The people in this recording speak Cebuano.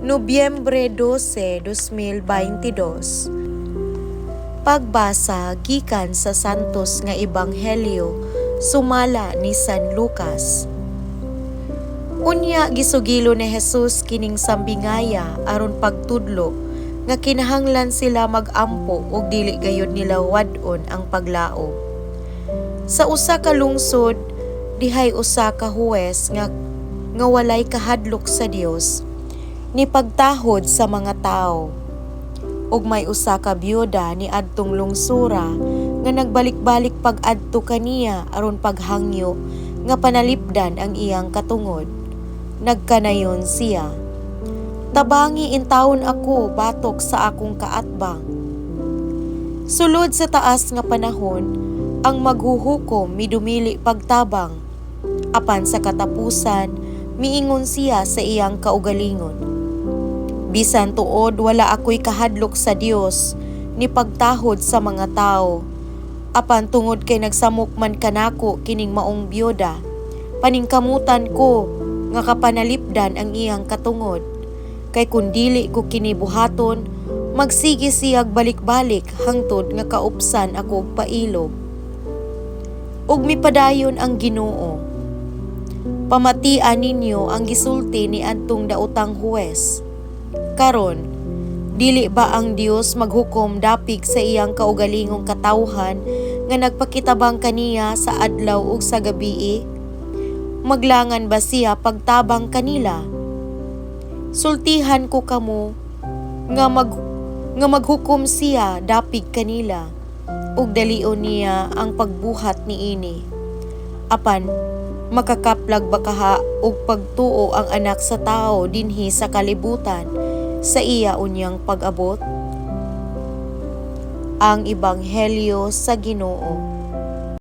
Nobyembre 12, 2022. Pagbasa gikan sa Santos nga Ebanghelyo sumala ni San Lucas. Unya gisugilo ni Jesus kining sambingaya aron pagtudlo nga kinahanglan sila mag-ampo ug dili gayud nila wad-on ang paglaom. Sa usa ka lungsod, dihay usa ka huwes nga walay kahadlok sa Dios ni pagtahod sa mga tawo. Ug may usa ka byuda ni adtong lungsura nga nagbalik-balik pag-adto kaniya aron paghangyo nga panalipdan ang iyang katungod. Nagkanayon siya, "Tabangi intawon ako batok sa akong kaatbang." Sulod sa taas nga panahon, ang maghuhukom midumili pagtabang. Apan sa katapusan, miingon siya sa iyang kaugalingon, "Bisan tuod wala ako'y kahadlok sa Dios ni pagtahod sa mga tawo. Apan tungod kay nagsamok man kanako kining maong byuda, paningkamutan ko nga kapanalipdan ang iyang katungod. Kay kun dili ko kini buhaton, magsige siyag balik-balik hangtod nga kaupsan ako og pailob." Ug mipadayon ang Ginoo, "Pamatian ninyo ang gisulti ni adtong daotang huwes. Karon, dili ba ang Dios maghukom dapig sa iyang kaugalingong katawhan nga nagpakitabang kaniya sa adlaw ug sa gabii? Maglangan ba siya pagtabang kanila? Sultihan ko kamo nga maghukom siya dapig kanila ug dalion niya ang pagbuhat niini. Apan makakaplag ba kaha og pagtuo ang Anak sa Tawo dinhi sa kalibutan sa iya unyang pag-abot?" Ang Ebanghelyo sa Ginoo.